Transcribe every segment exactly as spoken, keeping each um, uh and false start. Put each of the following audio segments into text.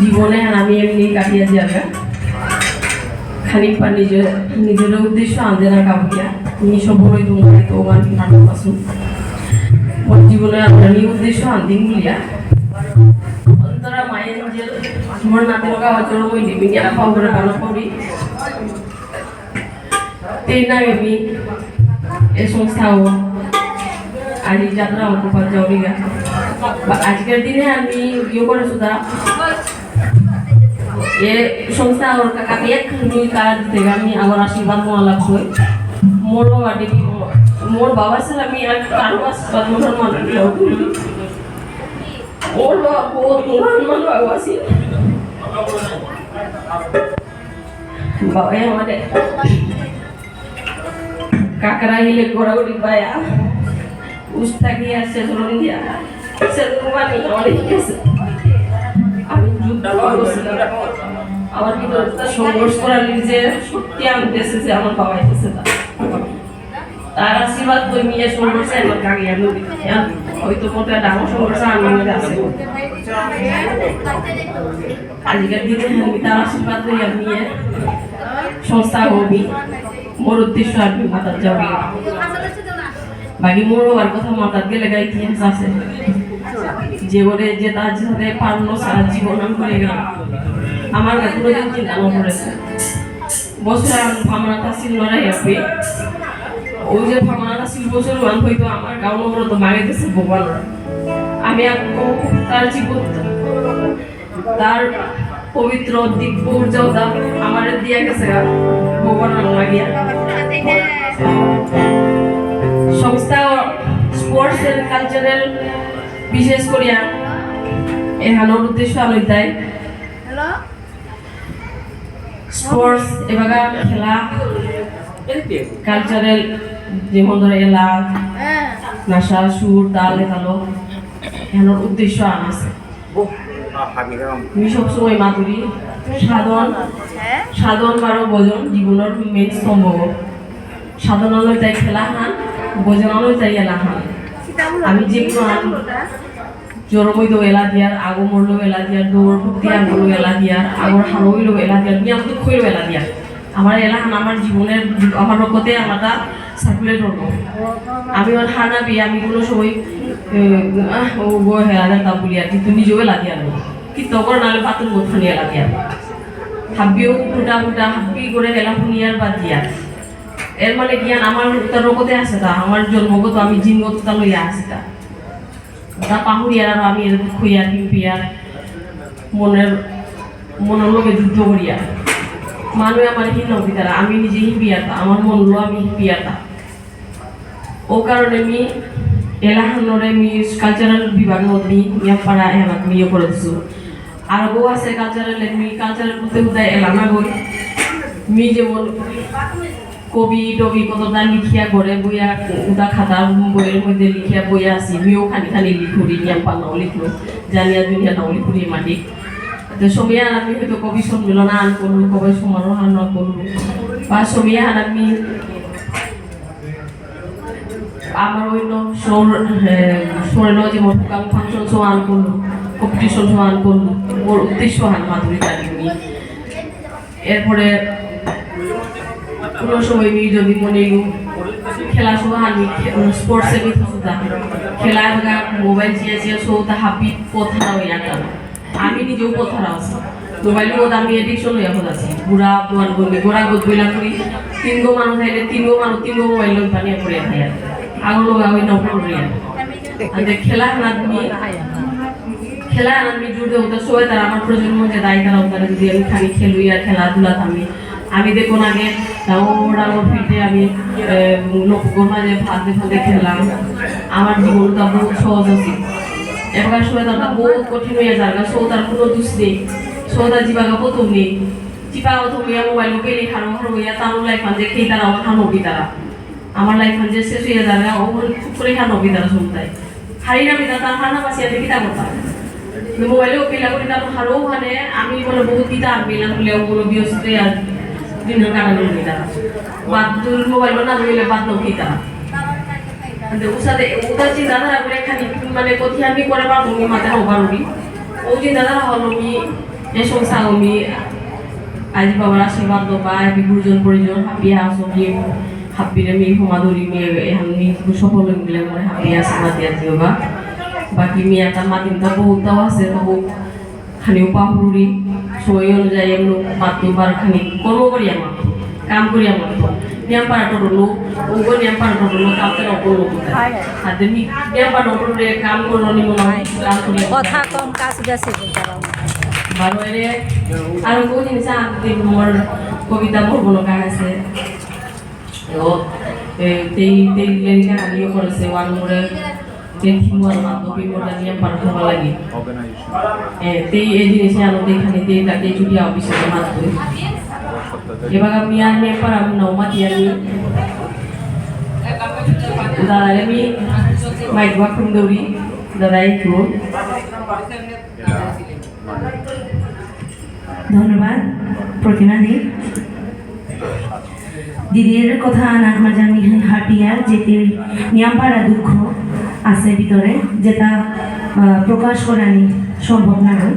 জীবনে আর আমি এমনি কাটিয়া যাবে। খানিক পা নিজে, নিজের উদ্দেশ্য আনতে না কাউকে। তুমি সবরই তোমার তো ওমান পাঠক আছো। মোর জীবনে আর আমি উদ্দেশ্য আনতে বলিয়া। অন্তরা মায়ের নিজের মোর নাতির কাছে জন্ম হইলি, মিনি আপা করে পালন করি। তেই না আমি এ সংস্থাও আজি যাত্রা অঙ্কুপাত যাওরিগা। বা আজকের দিনে আমি ইয়ে করে সুদা এ সংস্থা ওর কাকাকে এক দুই কাজ দিতে আমি আমার আশীর্বাদ মহা লাগবে। মোর বাবা দিদি, মোর বাবা স্যার আমি আর কারো আশীর্বাদ মহা মানে ওর বাবা বহুত মহান মানুষ আছি। বাবা আমাদের কাকড়া হিলে ঘোরাঘুরি পায়া, উস্তা গিয়া সেজরন দিয়া, সেজরন বানি অনেক গেছে। আমি যুদ্ধ করছিলাম। আমার ভিতরে একটা সংঘর্ষ করার নিজে শক্তি আনতেছে যে আমার বাবা এসেছে তা। তার আশীর্বাদ বই নিয়ে সংঘর্ষ আমার কাকে আমি হয়তো কোনটা ডাঙর সংঘর্ষ আমার মধ্যে আছে। আজিকার দিনে আমি তার আশীর্বাদ লই আমি এ সংস্থা হবি, মোর উদ্দেশ্য আমি মাতার যাবি। বাকি মোর হওয়ার কথা মাতার গেলে গা ইতিহাস আছে। যে বলে যে তার সাথে পারলো সারা জীবন আমি করে গেলাম। আমার গা কোনো দিন চিন্তা না করেছে। বছর আমি ভাবনা তাসিল লড়াই হবে। ওই যে ভাবনা তাসিল বছর ওয়ান হয়তো আমার গাঁও নম্বর তো মাগে দিয়েছে ভগবান। আমি আর তার জীবন তার পবিত্র দিব্য ঊর্জা উদা আমারে দিয়া গেছে গা, ভগবান নাম লাগিয়া। সংস্থা sports and cultural বিশেষ করিয়া এহানোর উদ্দেশ্য আমি তাই sports এবাকা খেলা cultural যেমন ধরো এলা, নাচা, সুর, তাল, এতালো এহানোর উদ্দেশ্য আন আছে। মি সবসময় মাতুরি সাধন, সাধন বারো ভজন জীবনর main স্তম্ভ। সাধন হলো তাই খেলা হান, ভজন হলো তাই এলা হান। আমি যে কোনো হান জরমই দো এলা দিয়ার, আগো মরলো এলা দিয়ার, দৌড় ফুটি আগলো এলা দিয়ার, আগর হারইলো এলা দিয়ার, নিয়াম দুঃখ হইলো এলা দিয়ার। আমার এলাহান আমার জীবনের, আমার রকতে আমারটা circulate হলো। আমি ওর হানা বিয়ে, আমি কোনো সময়, এ, আহ, ও গো হেলা দেন তা বলি আর কি, তুমি নিজেও এলা দিয়ে আনো। কি তখন নালে বাথরুম কোথানি এলা দিয়ে আনো। হাবিও ফুটা ফুটা, হাবি করে হেলা ফুনিয়ার বাদ দিয়া। এর মানে কি আর আমার তার রকতে আছে তা, আমার জন্মগত, আমি জিনগত তা লইয়া আছে তা। তা পাহুরিয়ার আর আমি এর দুঃখ ইয়ার হিমপিয়ার মনের, মনের লগে যুদ্ধ করিয়া। মানুষ আমার হিন হবি তারা, আমি নিজে হিমপিয়ার তা, আমার মন লো আমি হিমপিয়ার তা। ও কারণে আমি এলাহানরে আমি cultural বিভাগ মধ্যে ইয়াপারা এলাহান আমি ইয়ে করে দিছু। আর গো আছে cultural, আমি cultural করতে করতে এলা না গই। মি যেমন কবি টবি কতটা লিখিয়া ঘরে বইয়া উতা খাতা বইয়ের মধ্যে লিখিয়া বইয়া আছি, মিও খানি খানি লিখুরি, ইয়াম পাল্লাও লিখলো, জানিয়া দুনিয়া নাও লিখুরি মাটি। তো সময় আর আমি হয়তো কবি সম্মেলন আন করলু, কবি সমারোহ আন করলু, বা সময় আর আমি আমার অন্য সর-, এ, সরেল যে মোর প্রোগ্রাম ফাংশন শো আন করলু, কম্পিটিশন শো আন করলু, মোর উদ্দেশ্য হান মাধুরী তারিণী। এরপরে কোনো সময় মি যদি মনে হইল খেলা শো হানি, স্পোর্টস এ মি থাকতা। খেলা এবার মোবাইল চিয়া চিয়া শো তা হাবি পথ হারা হইয়া গেল। আমি নিজেও পথ হারা আছি। মোবাইল ও আমি অ্যাডিকশন হইয়া পড়ে আছি। বুড়া দোয়ান বলবি, গোড়া গোদ বইলা করি, তিনগো মানুষ আইলে তিনগো মানুষ, তিনগো মোবাইল লই পানি পড়ে খাই আর। আগর লোক আমি নকল করি আর। আর যে খেলা হানাত মি, খেলা হানাত মি জোর দেবো, তো সবাই তারা আমার প্রজন্ম যে দায়ী তারা ওখানে যদি আমি খালি খেলুই আর খেলাধুলা আমি, আমি দেখো না আগে, তা ওরা ওর ফিল্ডে আমি, এ, লোক গোমা যে ফাঁদে ফাঁদে খেললাম। আমার জীবনটা বহুত সহজ আছে। এবার সবাই তারা বহুত কঠিন হইয়া যার গা, সৌতার কোনো দোষ নেই। সৌতা জীবাগা প্রথম নেই। চিপা অথবা মোবাইল পেলে হারো হারো হইয়া তার লাইফ আনতে খেয়ে তারা আমার হানো কি তারা। আমার লাইফ যে শেষ হইয়া যাবে, ও বলে চুপ করে খান অবি তারা শুনতাই। হারি না বিদা তার হানা পাশে আমি কিতা করতাম। মোবাইলে ও পিলা করে তার হারো ওখানে আমি বলে বহুত কিতা আমি না বলে ও বলে বিয়সতে আর দিনের কারণে হইতা। বাদ দূর মোবাইল না হইলে বাদ দাও কিতা। আন্দে উসাদে, উতা চিন্তাধারা করে খানি মানে কতি আমি করে পারবো মি মাতে হবা রুবি। ও চিন্তাধারা হলো মি এ সংস্থা মি আজি বাবার আশীর্বাদ দবা, এপি গুরুজন পরিজন হাবিয়ে আসো মি, হাবিরে মি হমাদুরি মি এহান মি সফল হইম বুলে মনে হাবিয়ে আশীর্বাদ দিয়া দিও বা। বাকি মি এটা মাতিম তা বহুতটাও আছে, তবু খানি উপাহুরি, সময় অনুযায়ী এমন মাতু বার খানি কর্ম করিয়া মাতু, কাম করিয়া মাতু। নিয়াম পারা টোটো লো, উগো নিয়াম পারা টোটো লো, কাম তো নকল লো। হাতে মি নিয়াম পারা টোটো রে কাম করো নি মনে হয়, কাম করিয়া মাতু। কথা কম, কাজ বেশি বলতে পারো। বারো এরে, আর কোন জিনিস আনতে মোর কবিতা মোর বলো কাজ আছে। তো, এ, তেই, তেই লেরিকা আনিও করেছে, ওয়ান মোরে, তেই থিমুয়ার মাধ্যমে মোটা নিয়ে পার হওয়া লাগে। এ, তেই এই জিনিসে আনো তেই খানি তেই তাকে চুটি অফিসে মাধ্যমে। এবার আমি আর নিয়ে পার আমি নৌমা দিয়ে আমি। দাদা আমি মাইক ওয়াকুম দৌড়ি, দাদা একটু। ধন্যবাদ, প্রতিমা দি। দিদির কথা আনার মাঝে আমি হাটিয়ার যেটির নিয়ামপারা দুঃখ আছে ভিতরে, যেটা, আহ, প্রকাশ করানি সম্ভব না হয়।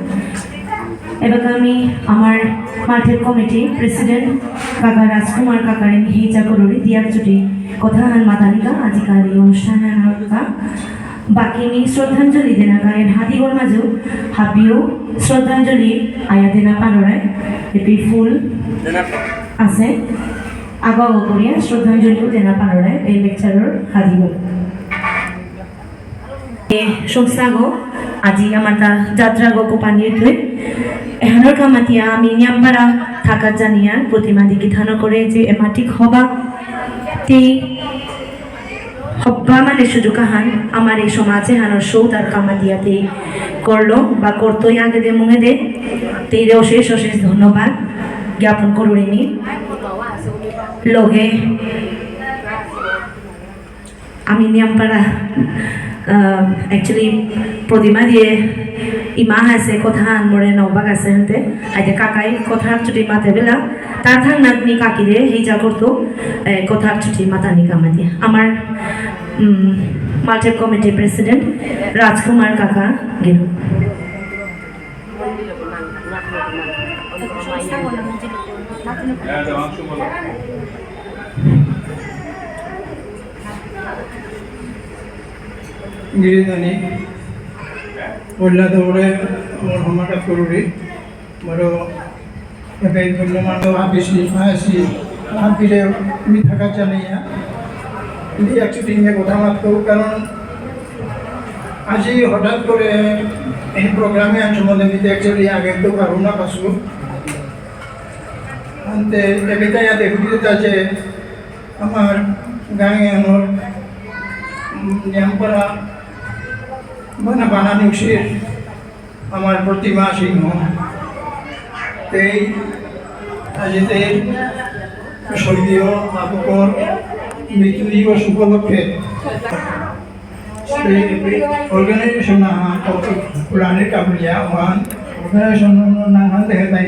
এবার আমি আমার মাঠের কমিটি প্রেসিডেন্ট কাকা রাজকুমার কাকারে আমি হেইচা করুরি দিয়ার চুটি কথা হান মাতানিকা আজিকার এই অনুষ্ঠান আনার কথা। বাকি নি শ্রদ্ধাঞ্জলি দেনা কারেন হাদিগর মাঝেও হাবিও শ্রদ্ধাঞ্জলি আয়া দেনা পাররায় এপি ফুল আছে। আগো আগো করিয়া শ্রদ্ধাঞ্জলিও দেনা পাররায় এই লেকচারর হাদিগর। এ সংস্থাগো আজি আমার তা যাত্রাগো কোপানিয়ে তুই এহানোর কামাতিয়া আমি নিয়ামপারা থাকাত জানিয়া প্রতিমা দিকে থানো করে যে এমাটিক হবা তি হব্বা মানে সুযোগ আহান আমার এই সমাজে হানোর সৌতার কামা দিয়াতে করলো বা করতোই আগে দে মুঙে দে। তেইরে অশেষ অশেষ ধন্যবাদ জ্ঞাপন করুরিনি। লগে আমি নিয়ামপারা, আহ, actually প্রতিমা দিয়ে ইমা আছে কথা আনমরে নবাক আছে হানতে, আইতে কাকাই কথা চুটি মাতে বেলা, তার থান নাতনি কাকিরে হেইচা করতো, এ, কথা চুটি মাতানি কামানি। আমার, উম, মাল্টি কমিটি প্রেসিডেন্ট রাজকুমার কাকা গিরক। গিরিধানী, পয়লা দৌড়ে আমার হমাটা করুরি, বড় এবে ধন্যবাদ হাবিসি, হাসি, হাবিরে মি থাকা জানিয়া, মি একটু দিনে কথা মাততো, কারণ আজি হঠাৎ করে এই প্রোগ্রামে আনছো মনে মি actually আগে তো কারো না পাসু। আনতে এবে তাই দেখুরি তা যে আমার গাঙে আমার, উম, নিয়ামপারা বানা বানা নিউসির আমার প্রতিমা সিংহ। এই আজিতে স্বর্গীয় বাপকর মৃত্যু দিবস উপলক্ষে organization নাঙহান, পুরানি কাবুলিয়া ওয়ান organization নাঙহান দেখে তাই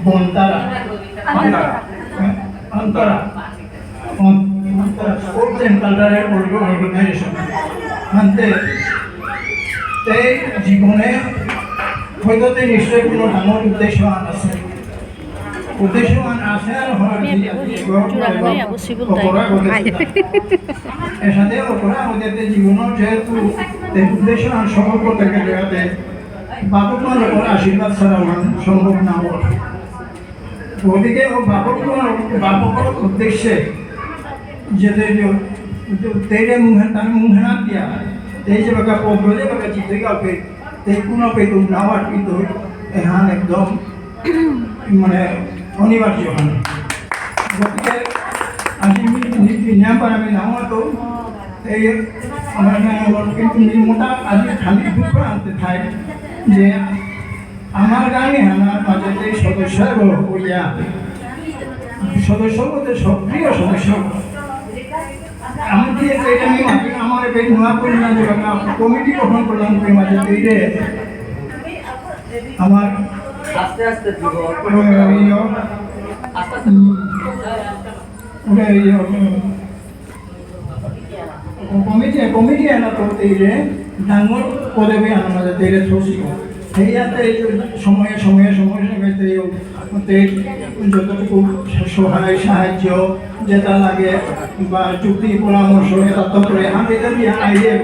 বন্তারা। অন্তরা। অন-, Antara sports and cultural org-, organization। হানতে, তে জীবনে হয়তো তে নিশ্চয় কোনো ডাঙর উদ্দেশ্য আন আছে। উদ্দেশ্য আন আছে আর হওয়ার আমি কি আমি আছে, ওই এগুলো চূড়ামণি কোনো আবু শিবুল তাই। অপরাধ হতে পারে। এর সাথে অপরাধ হতে তে জীবনও যেহেতু তে উদ্দেশ্য আন সফল করতে গেলে যাতে বাপক মার ওপর আশীর্বাদ ছাড়া ওয়ান সম্ভব না হয়। গতিকে ও বাপক, বাপকর উদ্দেশ্যে যেতে যে, যে তেরে মুহে, তার মুহে না দিয়া, এই যে বাকা পদ্ম যে বাকা চিঠি কাউকে, তে কোনো পেতু না আর কিন্তু এহান একদম মানে অনিবার্য হয়। গতিকে আজি মি, মি, মি নিয়াম পারা মি নাও তো, এই আমার, আমার কিন্তু মি মোটা আজি খালি দুঃখ আনতে থাই যে আমার গাঙ এহানর মাঝে যে সদস্য হইয়া, সদস্য বলতে সক্রিয় সদস্য। আমি কি এটা নিয়ে মাত্র আমার এই নয়া পরিণাম কমিটি গঠন করলাম, ওই মাঝে এই যে আমার আস্তে আস্তে দিব। ওই, ওই, ওই, আস্তে আস্তে। হুম, ওটা এই, উম, কমিটি, কমিটি এহানাত তেইরে ডাঙর পদবী আহানাত তেইরে থসিব। হেয়াতে সময়ে সময়ে সময়ে সময়ে তেই, তেই যতটুকু সহায় সাহায্য যেটা লাগে বা যুক্তি পরামর্শ এটা তো করে আমি তো দিয়ে আইয়ে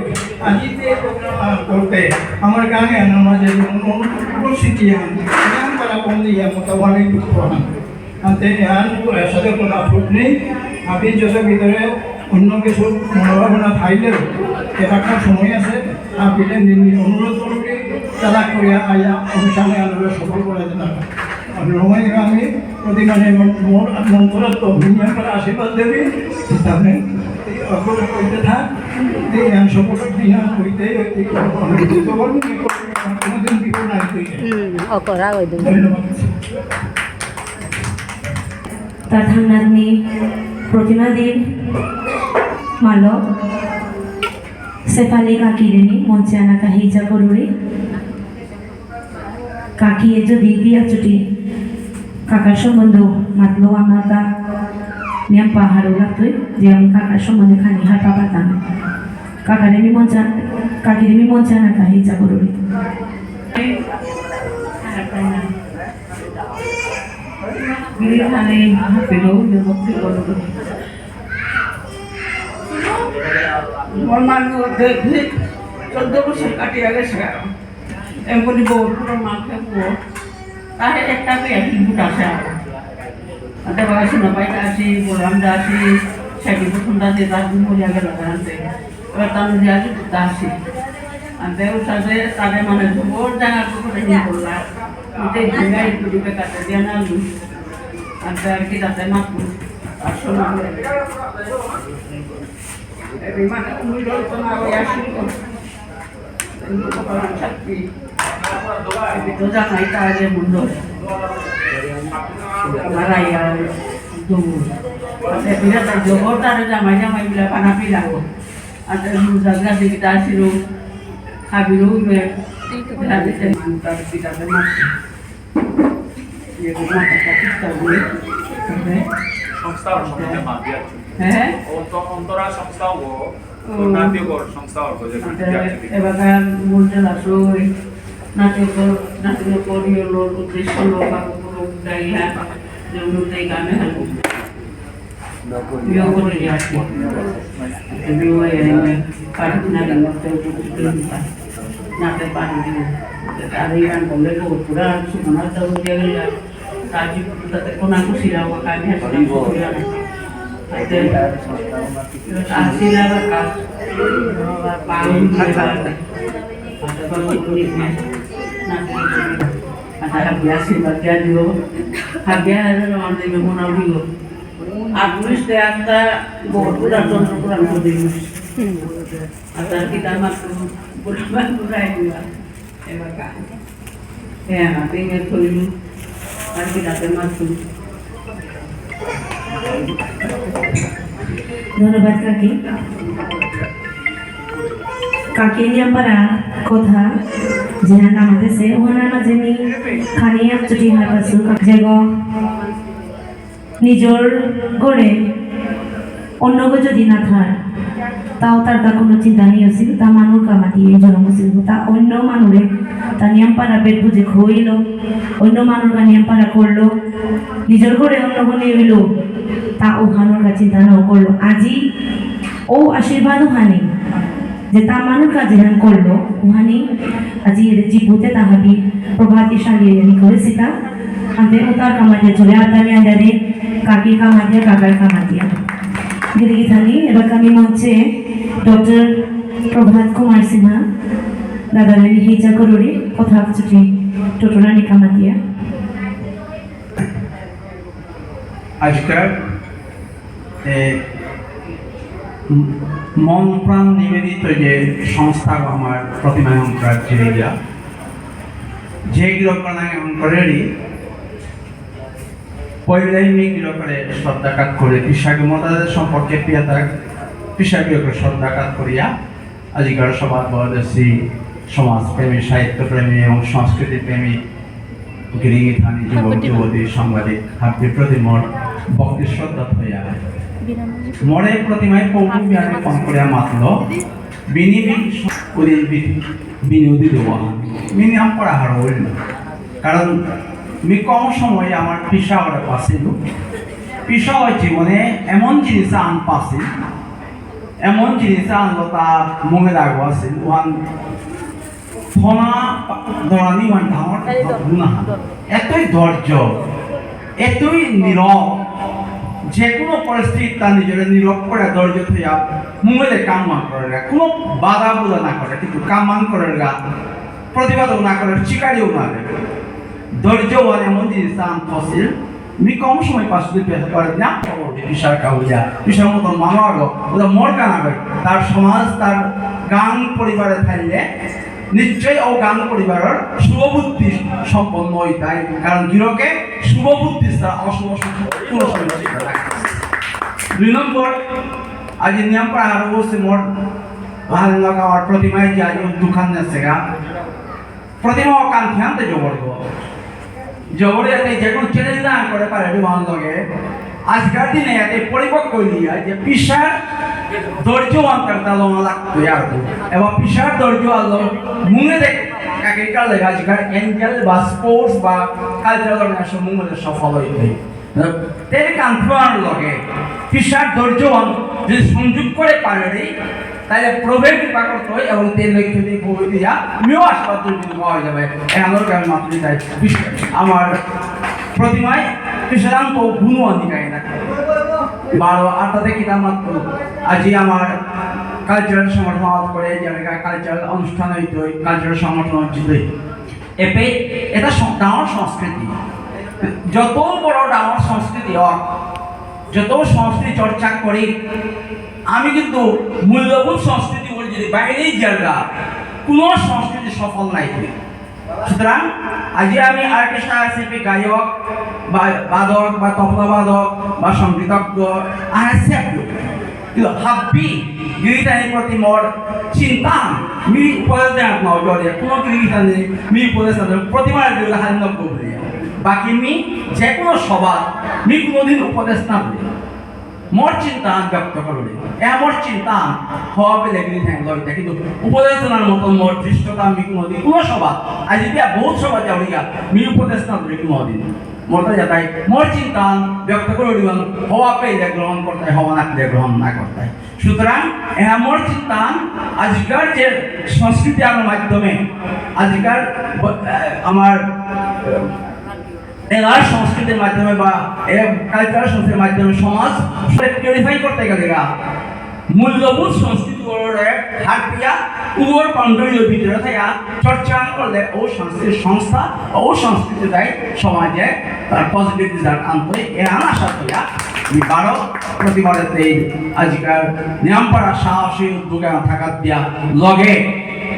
আজি যে প্রোগ্রাম করতে আমার গাঙে আমার যে মন-, মনস্থিতি আন, গাঙ করা বন্ধ ইয়া মোটামুটি দুঃখ আন। আনতে এহান, এ, সাথে কোনো আপত্তি নেই। আপনি যত ভিতরে অন্য কিছু মনোভাবনা থাইলেও, এখনকার সময় আছে, আপনি নির্মিত অনুরোধ করুন, তারা করে আয়া অনুষ্ঠানে আমরা সফল করে দিতাম। আর নয় আমি প্রতি মানে মন-, মন-, মন্ত্রত্ব মিনিয়াম করে আশীর্বাদ দেবে, তাহলে এই অগ্রগতি করতে থাক, এই আমি সফল দিন হইতে, হইতে, কোনোদিন বিফল না হইতে। হুম, অকরা হইতে। ধন্যবাদ। তার থাংনাথনি প্রতিমা দিন মালক শেফালি কাকিরেনি মঞ্চে আনা কাহি ইচ্ছা করুরি। কাকি এ যদি দিয়া চুটি কাকার সম্বন্ধ মাতলো আমার তা নিয়াম পাহাড় লাগতই যে আমি কাকার সম্বন্ধে খানি হাতা পাতাম। কাকারে মি মঞ্চে আন-, কাকিরে মি মঞ্চে আনা কাহি ইচ্ছা করুরি। গিরি খানি হাপিলো, বিভক্তি করলো। মোর মানু দেখি চৌদ্দ বছর কাটিয়া গেছে। এমনি বউ পুরো মাকে বউ। তার একটা পেয়ে হিন্দু আছে আর। আতে বাবা শুনে পাইতে আসি, বলরাম দা আসি, সেটি প্রথম দাসে তার মরিয়া গেল জানতে। এবার তার মধ্যে আজ দাসী। আর দেবর সাথে তাদের মানে জবর জায়গা করে নিয়ে করলা। ওতে ঘুরে একটু দিকে কাটে দিয়ে না আলু। আর তার কি তাতে মাতু। আর শোনা হয়ে। এই মানে উনি তো না ওই আসি তো। এই তো কপাল চাকরি। এই তো জানাই তা যে মুন্ড। আমার আইয়া দু। আচ্ছা, বিরাট জবর তার জামাই জামাই বিলা পানা পিলাবো। আচ্ছা, রোজা গাছে কিতা আসিল, খাবিরও ইবে, রাতে মান তার পিতাতে মারছে। ইয়ে, মাথা কাটিয়ে তার বলে, তারপরে সংস্থা সম্বন্ধে মাত দিয়া আছে। হ্যাঁ? অন্ত-, অন্তরা সংস্থা ও, ও। নাট্যকর সংস্থা ও, যে আচ্ছা, নাট্যকর। এবার মন্ডল আসো, ওই নাট্যকর, নাট্যকর ইয়ে লোক, উদ্দেশ্য লোক, বাবু লোক, গাইয়া, যেমন তাই গানে হারমোনিয়াম। বিয়ে করে দিয়ে আসি। তুমি ওই, এ, পারি না কেন? তো, তো, তো, তো, না, তো পারি না। তো, আর এই গান বললে তো, পুরা সুমনা তো উঠে গেল। কাজী পুরো তাতে কোনা খুশি লাগবো, কাজী হাসি লাগবো, খুশি লাগবো। তাতে আসি না, আবার কাজ। পাগল হয়ে গেল। আচ্ছা, বাবা, উনি না, না, না, না। আচ্ছা, হাবিয়া আশীর্বাদ দিয়া দিও। হাবিয়া আর আমাদের মনে দিও। আটত্রিশ তে আটটা বহুত পুরাতন পুরানো দিন। আর তার কিতা মাত্র পুরানো পুরাই দিবা। এবার কা-, হ্যাঁ, না, তিন মিনিট হইল। আর কিতাতে মাত্র। ধন্যবাদ কাকি। কাকি নিয়াম পারা কথা যেহান আমাদের সে ওহানার মাঝে নি খানি এক চুটি হার পাসু যেগো নিজর ঘরে অন্যগো যদি না থার, তাও তার তা কোনো চিন্তা নেই আছিল, তা মানুর কামাতি এই জন্ম আছিল, তা অন্য মানুরে, তা নিয়াম পারা পেট বুঝে খুইল, অন্য মানুর কা নিয়াম পারা করলো, নিজর ঘরে অন্যগো নেই হইল, তা ওহানোর কা চিন্তা না করলো। আজি ও আশীর্বাদ ওহানি, যে তা মানুর কাজে হান করলো, ওহানি আজি এর জিপুতে তা হাবি প্রভাতী শালী এনে করেসিতা। আনতে ও তার কামাতে চলে আতানি আন্দারে কাকি কামাতিয়া, কাকার কামাতিয়া। দিদি গিথানি, এবার আমি মঞ্চে ডক্টর প্রভাত কুমার সিনহা, দাদারে আমি হেজা করুরি, কথা চুটি, টোটোরানি কামাতিয়া। আজকাল এ, ম-, মন প্রাণ নিবেদিত যে সংস্থা আমার প্রতিমা অন্তরার ছেড়ে গিয়া, যে গিরকরাঙে অন্তরেরই, পয়লাই মি গিরকরে শ্রদ্ধাঘাত করে, পিসাকে মতাদের সম্পর্কে পিয়াতা, পিসাকে শ্রদ্ধাঘাত করিয়া, আজিকার সভাত বয়োজ্যেষ্ঠ সমাজপ্রেমী, সাহিত্যপ্রেমী এবং সংস্কৃতিপ্রেমী গিরি গিথানি, যুবক যুবতী, সাংবাদিক, হাবির প্রতি মোর ভক্তি শ্রদ্ধা থইয়া। মোরে প্রতিমাই পৌরু বিহারে ফোন করে মাতলো, বিনি বিন উদিন বি-, বিনি উদি দেওয়া। মিনি আম পড়া হার হইল। কারণ মি কম সময়ে আমার পিসা ওরা পাসিল। পিসা ওই জীবনে এমন জিনিস আন পাসিল, এমন জিনিস আনলো তা মুঙে লাগো আছিল। ওহান থনা দরানি ওহান ডাঙর গুণাহান। এতই ধৈর্য, এতই নীরব, যে কোনো পরিস্থিতি তার নিজের নীরব করে ধৈর্য থইয়া মুঙেদে কাম মান করে, কোনো বাধা বুধা না করে, কিন্তু কাম মান করে, প্রতিবাদও না করে, স্বীকারিও না করে। ধৈর্য ওহান এমন জিনিস আন ফসিল, মি কম সময় পাঁচ দিন পেশা করে না, পিসার কাউলিয়া, পিসার মতন মানু আগো, ওটা মোর কানা ভাই, তার সমাজ, তার গাং পরিবারে থাকলে নিশ্চয়ই ও গাং পরিবারের শুভ বুদ্ধি সম্পন্ন হইতাই, কারণ গিরকে শুভ বুদ্ধি ছাড়া অশুভ শক্তি কোনো সময় ঠিক থাকে না। দুই নম্বর, আজ নিয়ম পাহাড় বসে মোর ভালো লাগা আমার প্রতিমায় যে আজ দোকান আছে গা, প্রতিমা কান্তি আনতে জবর গো। জবরে এতে যে কোনো চ্যালেঞ্জ না করে পারে বিমান লগে। আজকার দিনে এতে পরিপক্ক হইলিয়া যে পিসার ধৈর্য আনতার তালো লাগতো আর কি। এবং পিসার ধৈর্য আলো মুঙে দেখ কাকে কালে আজকাল এঞ্জেল বা স্পোর্টস বা কালচারাল অর্গানাইজেশন মুঙে সফল হইতে। তেরে কান্থুয়ার লগে পিসার ধৈর্যবান যদি সংযোগ করে পারে রে, তাহলে প্রভু কৃপা করতে হয় এবং তেল লক্ষ্য দিয়ে প্রভু দিয়া আমিও আশীর্বাদ যদি পাওয়া যাবে। এ আমার কাছে মাত্রই তাই আমার প্রতিমায় পিসারাম তো গুণ অধিকারী না। বারো আটটাতে কিতাব মাত্র আজি আমার কালচারাল সংগঠন করে, যেটা কালচারাল অনুষ্ঠান হইতে হয়, কালচারাল সংগঠন হইতে হয়। এপে এটা স-, ডাঙর সংস্কৃতি। যত বড় ডাঙর সংস্কৃতি হোক, যত সংস্কৃতি চর্চা করি, আমি কিন্তু মূল্যবোধ সংস্কৃতি বলে যদি বাইরেই জায়গা, কোনো সংস্কৃতি সফল নাই। সুতরাং আজি আমি অর্কেস্ট্রা আছি, গায়ক বা বাদক বা তবলা বাদক বা সঙ্গীতজ্ঞ আর আছি। কিন্তু হাব্বি গিরিথানি প্রতি মোর চিন্তা, মি উপদেশ দেন না জড়িয়ে কোনো গিরিথানি মি উপদেশ না দেন, প্রতিবার গিরি হানি নব্য বলিয়া। বাকি মি যে কোনো সভা মি কোনোদিন উপদেশ না বলি। মোর চিন্তা ব্যক্ত করলে, এ মোর চিন্তা হওয়া পেলে গিরি থাকি লইতে, কিন্তু উপদেশ দেনার মতন মোর ধৃষ্টতা মি কোনোদিন কোনো সভা, আজ যদি বহুত সভা যাওয়া মি উপদেশ না বলি কোনোদিন। মোর তো যেটাই মোর চিন্তান ব্যক্ত করে দিবেন, হওয়া পেলে গ্রহণ করতে, হওয়া না পেলে গ্রহণ না করতে। সুতরাং এ আমার চিন্তান আজিকার যে সংস্কৃতি আমার মাধ্যমে, আজিকার ব-, আহ, আমার, আহ, এলার সংস্কৃতির মাধ্যমে বা এ কালচারাল সংস্কৃতির মাধ্যমে সমাজ পিউরিফাই করতে গেলে গা মূল্যবোধ সংস্কৃতি ওরে হারপিয়া উগর বাউন্ডারি ভিতরে থাকা চর্চা করলে ও সংস্কৃতির সংস্থা ও সংস্কৃতি দেয় সমাজে তার পজিটিভ রেজাল্ট আনতে এ আনা আশা করিয়া আমি বারো প্রতিবারেতে আজিকার নিয়ামপাড়া সাহসী উদ্যোগে থাকাত দিয়া লগে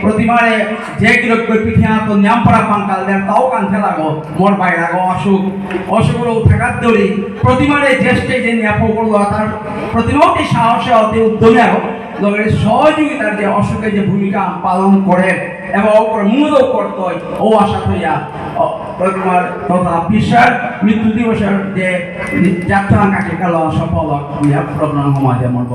প্রতিবারে যে কিরকম পিঠিয়া তো নিয়ামপাড়া পাঙ্কাল দেন তাও কান খেলাগো মোর বাইরাগো অসুখ অসুখগুলো থাকাত দৌড়ি প্রতিবারে যে স্টেজে নিয়ে পকড়লো তার প্রতিমা অতি সাহসে অতি উদ্যমে আরো লগে সহযোগিতার যে অসুখে যে ভূমিকা পালন করে এবং ওপর মূলও করতে হয় ও আশা হইয়া অ, প্রতিমার তথা পিসার মৃত্যু দিবসের যে যাত্রা কাকে কালো সফল হইয়া প্রোগ্রাম হমাজে মন